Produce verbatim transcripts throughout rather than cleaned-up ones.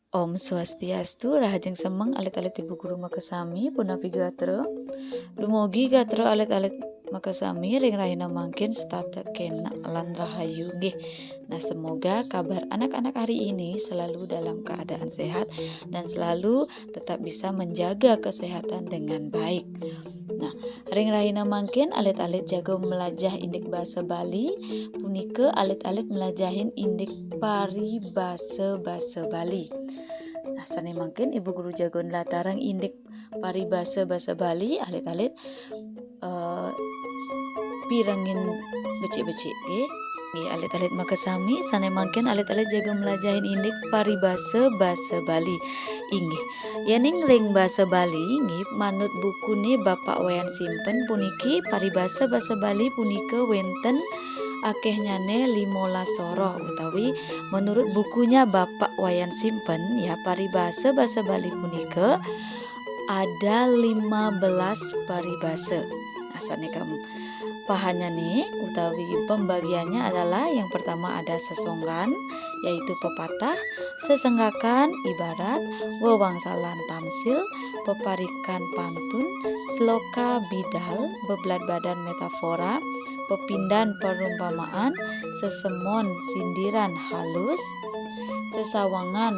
Om Swastiastu, rahajeng semeng alit-alit Ibu Guru makasami, punapi gatra? Dumugi gatra alit-alit makasami ring rahina mangkin setata kenak lan rahayu nggih. Nah, semoga kabar anak-anak hari ini selalu dalam keadaan sehat dan selalu tetap bisa menjaga kesehatan dengan baik. Nah, ring rahina mangkin alit-alit jaga melajah indik basa Bali, punika alit-alit melajahin indik paribasa basa Bali. Nah, sane mangkin Ibu Guru jaga nlatarang indik paribasa basa Bali, alit-alit, eh, pirengin becik-becik, nggih. Nggih, alit-alit makasami, sane mangkin alit-alit jaga melajahin indik paribasa basa Bali. Inggih, yening ring basa Bali, nggih, manut bukune Bapak Wayan Simpen puniki, paribasa basa Bali punika wenten akehnyane limolas soroh, utawi menurut bukunya Bapak Wayan Simpen, ya, paribasa basa Bali punika ada lima belas paribasa. Nah, sane kam-, pahannyane utawi pembagiannya adalah yang pertama ada sesonggan, yaitu pepatah, sesenggakan, ibarat, wewangsalan, tamsil, peparikan, pantun, sloka, bidal, bebladbadan, metafora, pepindan, perumpamaan, sesemon, sindiran, halus, sesawangan,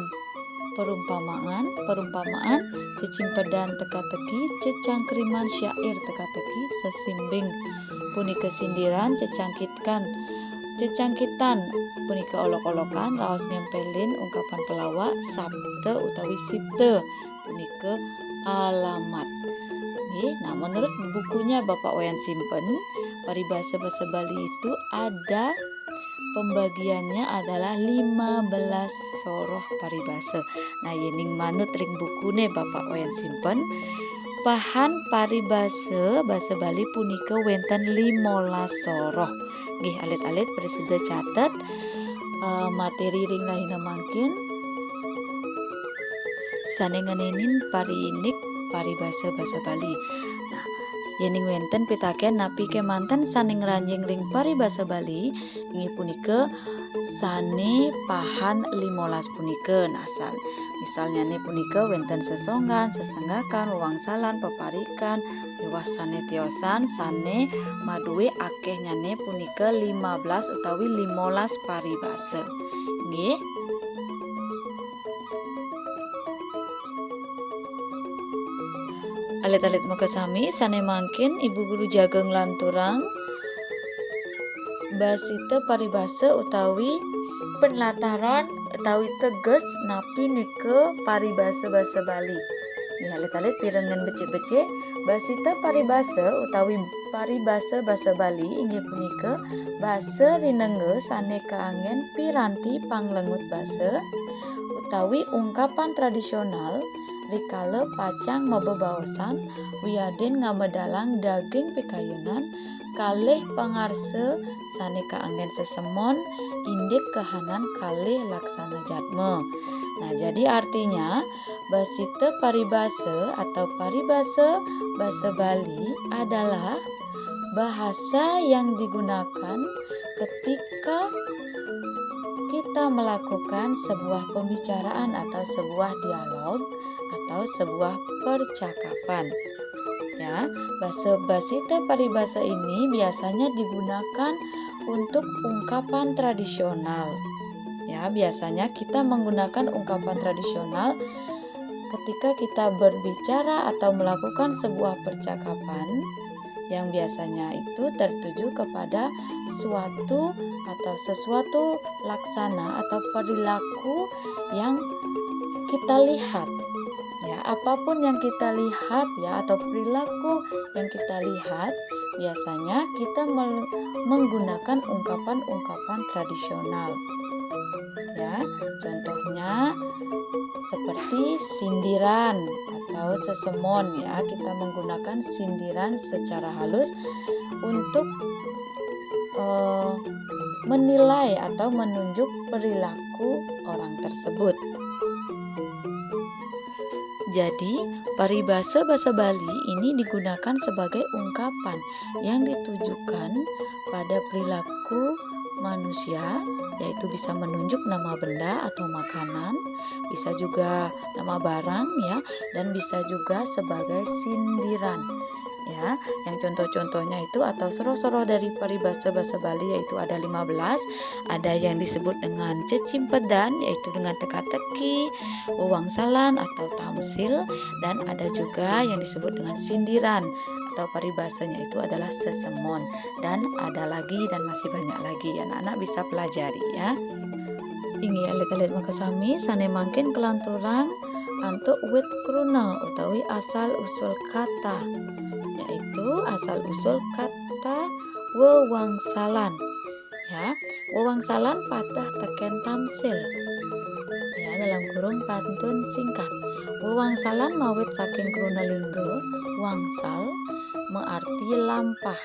perumpamaan, perumpamaan, cecimpedan, teka-teki, cecangkriman, syair, teka-teki, sesimbing, punika sindiran, cecangkitkan, cecangkitan, punika olok-olokan, raos ngempelin, ungkapan pelawak, sapta utawi sipta, punika alamat. Nggih, nah, menurut bukunya Bapak Wayan Simpen, paribasa basa Bali itu ada pembagiannya adalah lima belas soroh paribasa. Nah, yening manut ring bukune Bapak Wayan Simpen, pahan paribasa basa Bali punika wenten limolas soroh. Nggih, alit-alit prasida catet, eh, materi ring rahina mangkin sane ngenenin pariindik paribasa basa Bali. Nah, yening wenten pitaken napi kemanten sane ngranjing ring paribasa Bali, inggih punika sane pahan limolas punika. Nah, san-, misalnyane punika wenten sesonggan, sesenggakan, wewangsalan, peparikan, miwah sane tiosan, sane madue akehnyane punika lima belas utawi limolas paribasa. Nggih. Alit-alit makasami, sane mangkin Ibu Guru jaga nglanturang basita paribasa utawi penlataran utawi teges napi nika paribasa basa Bali. Nggih, alit-alit pirengen becik-becik, basita paribasa utawi paribasa basa Bali inggih punika basa rinengga sane kaanggen piranti panglengut basa utawi ungkapan tradisional rikala pacang mabebaosan wiadin ngamedalang daging pikayunan kalih pangarsa sane kaanggen sesemon indik kahanan kalih laksana jatma. Nah, jadi artinya, basita paribasa atau paribasa basa Bali adalah bahasa yang digunakan ketika kita melakukan sebuah pembicaraan atau sebuah dialog atau sebuah percakapan. Ya, basa, basita paribasa ini biasanya digunakan untuk ungkapan tradisional. Ya, biasanya kita menggunakan ungkapan tradisional ketika kita berbicara atau melakukan sebuah percakapan yang biasanya itu tertuju kepada suatu atau sesuatu laksana atau perilaku yang kita lihat. Ya, apapun yang kita lihat, ya, atau perilaku yang kita lihat, biasanya kita mel-, menggunakan ungkapan-ungkapan tradisional. Ya, contohnya seperti sindiran atau sesemon, ya, kita menggunakan sindiran secara halus untuk, eh, menilai atau menunjuk perilaku orang tersebut. Jadi, paribasa basa Bali ini digunakan sebagai ungkapan yang ditujukan pada perilaku manusia yaitu bisa menunjuk nama benda atau makanan, bisa juga nama barang ya, dan bisa juga sebagai sindiran. Ya, yang contoh-contohnya itu atau soroh-soroh dari paribasa bahasa Bali yaitu ada lima belas. Ada yang disebut dengan cecimpedan, yaitu dengan teka-teki, wewangsalan atau tamsil, dan ada juga yang disebut dengan sindiran atau paribasanya itu adalah sesemon. Dan ada lagi dan masih banyak lagi, anak-anak bisa pelajari ya. Inggih alit-alit makasami, sane mangkin kelanturang antuk wit kruna utawi asal usul kata, yaitu asal usul kata wewangsalan. Ya, wewangsalan pateh teken tamsil. Ya, dalam kurung pantun singkat. Wewangsalan mawit saking kruna lingga wangsal, mearti lampah.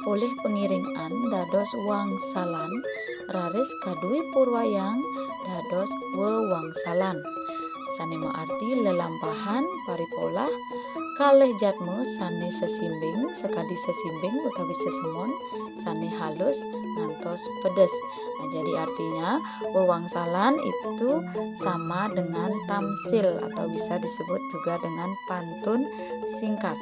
Polih pengiring an dados wangsalan, raris kadui purwayang dados wewangsalan. Sane maarti lelampahan, paripolah, kalih jatma sane sesimbing, sakadi sesimbing utawi sesemon, sane halus ngantos pedes. Nah, jadi artinya wewangsalan itu sama dengan tamsil atau bisa disebut juga dengan pantun singkat.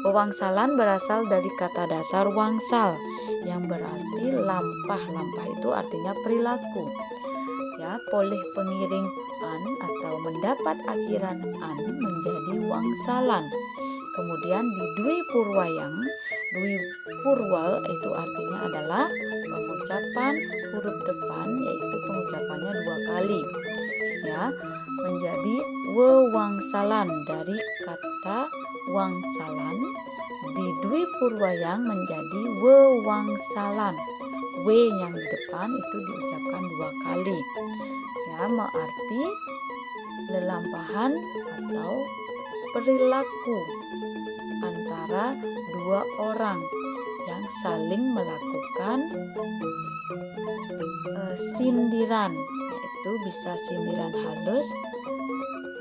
Wewangsalan berasal dari kata dasar wangsal yang berarti lampah. Lampah itu artinya perilaku. Ya, polih pengiring an atau mendapat akhiran an menjadi wangsalan. Kemudian di dwi purwayang, dwi purwa itu artinya adalah pengucapan huruf depan, yaitu pengucapannya dua kali. Ya, menjadi wewangsalan dari kata wangsalan, di dwi purwayang menjadi wewangsalan. W yang di depan itu diucapkan dua kali. Ya, berarti lelampahan atau perilaku antara dua orang yang saling melakukan eh, sindiran, yaitu bisa sindiran halus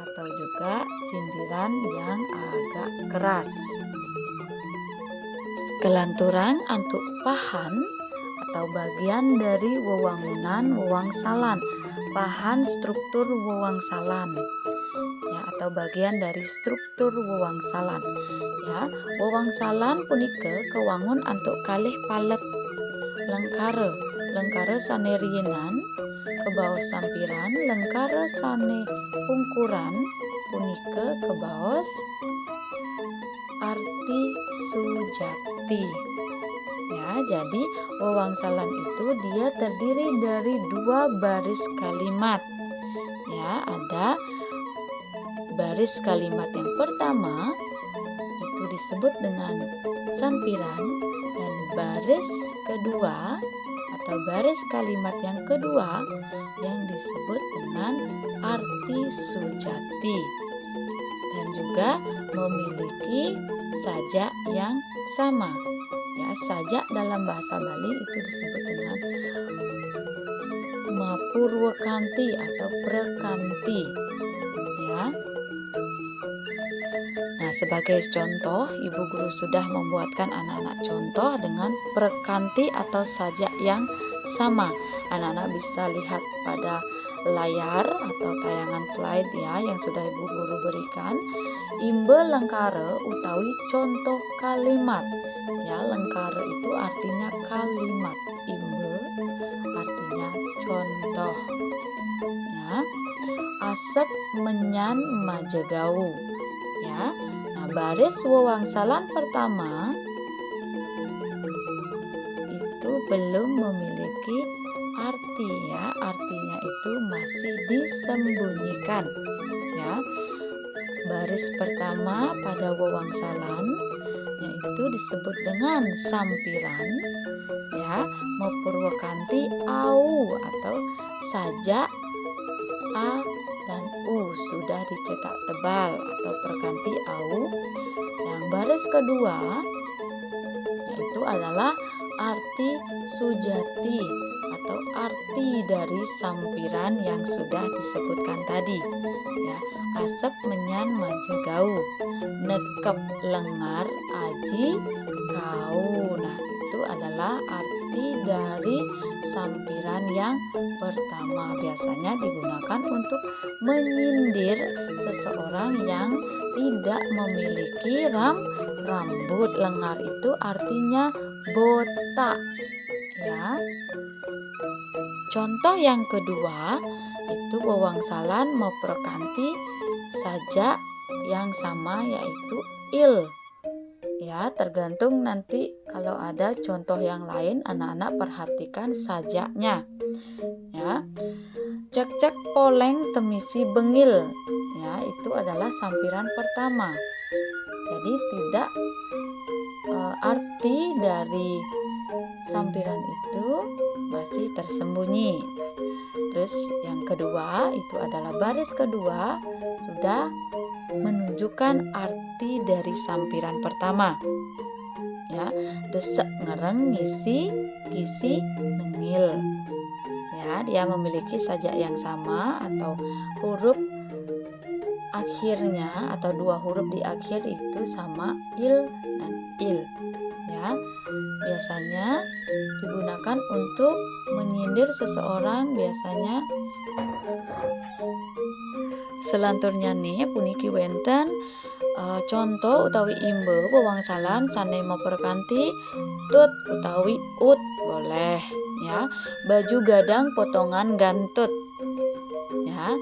atau juga sindiran yang agak keras. Kelanturang antuk pahan atau bagian dari wewangunan wewangsalan, pahan struktur wewangsalan, ya, atau bagian dari struktur wewangsalan. Ya, wewangsalan punika kawangun antuk kalih palet lengkara. Lengkara sane riinan kabaos sampiran, lengkara sane pungkuran punika kabaos arti sujati. Ya, jadi wewangsalan itu dia terdiri dari dua baris kalimat. Ya, ada baris kalimat yang pertama itu disebut dengan sampiran, dan baris kedua atau baris kalimat yang kedua yang disebut dengan arti sujati dan juga memiliki sajak yang sama. Ya, sajak dalam bahasa Bali itu disebut dengan mapurwakanti atau prakanti. Ya. Nah, sebagai contoh, Ibu Guru sudah membuatkan anak-anak contoh dengan prakanti atau sajak yang sama. Anak-anak bisa lihat pada layar atau tayangan slide ya yang sudah Ibu Guru berikan. Imba lengkara utawi contoh kalimat. Ya, lengkara itu artinya kalimat. Imba artinya contoh. Ya. Asep menyan majagau. Ya. Nah, baris wewangsalan pertama itu belum memiliki arti ya, artinya itu masih disembunyikan. Ya. Baris pertama pada wewangsalan yaitu disebut dengan sampiran, ya, mapurwakanti au atau sajak a dan u sudah dicetak tebal atau prakanti au. Yang baris kedua yaitu adalah arti sujati atau arti dari sampiran yang sudah disebutkan tadi. Ya, asep menyan majagau, nekep lengar aji kau. Nah, itu adalah arti arti dari sampiran yang pertama. Biasanya digunakan untuk menyindir seseorang yang tidak memiliki ram rambut. Lengar itu artinya botak, ya. Contoh yang kedua itu wewangsalan maperkanti sajak yang sama, yaitu il. Ya, tergantung nanti kalau ada contoh yang lain, anak-anak perhatikan sajaknya. Ya. Cekcek poleng temisi bengil. Ya, itu adalah sampiran pertama. Jadi tidak eh, arti dari sampiran itu masih tersembunyi. Terus yang kedua itu adalah baris kedua sudah menunjukkan arti dari sampiran pertama. Ya, desek ngereng ngisi gisi nengil. Ya, dia memiliki sajak yang sama atau huruf akhirnya atau dua huruf di akhir itu sama il dan il. Ya, biasanya digunakan untuk menyindir seseorang, biasanya. Selanturnya nih, puniki wenten eh, contoh utawi imbe wewangsalan sane maperkanti tut utawi ut, boleh, ya. Baju gadang potongan gantut. Ya,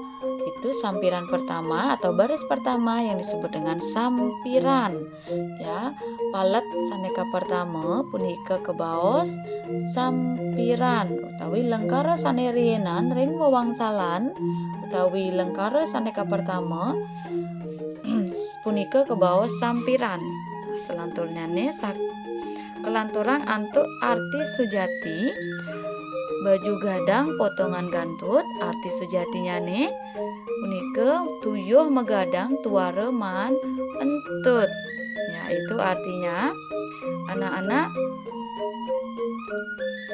itu sampiran pertama atau baris pertama yang disebut dengan sampiran. Ya, palet sane kapertama punika kebaos sampiran utawi lengkara sane riinan ring wewangsalan utawi lengkara sane kapertama punika kebaos sampiran. Selanturnyane sak kelanturang antuk arti sujati, baju gadang potongan gantut, arti sujatinyane punika tuyuh magadang tuara maan entut. Ya, itu artinya anak-anak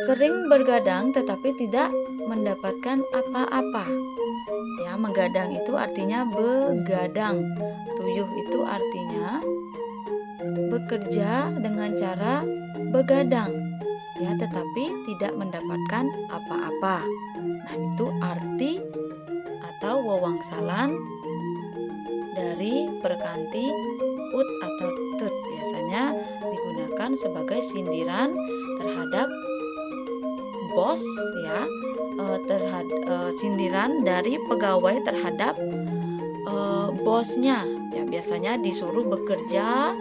sering bergadang tetapi tidak mendapatkan apa-apa. Ya, menggadang itu artinya begadang. Tuyuh itu artinya bekerja dengan cara begadang. Ya, tetapi tidak mendapatkan apa-apa. Nah, itu arti atau wewangsalan dari perkanti ut atau tut. Biasanya digunakan sebagai sindiran terhadap bos, ya, eh, terhad- eh, sindiran dari pegawai terhadap eh, bosnya. Ya, biasanya disuruh bekerja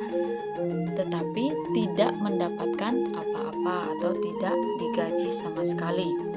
tetapi tidak mendapatkan apa-apa atau tidak digaji sama sekali.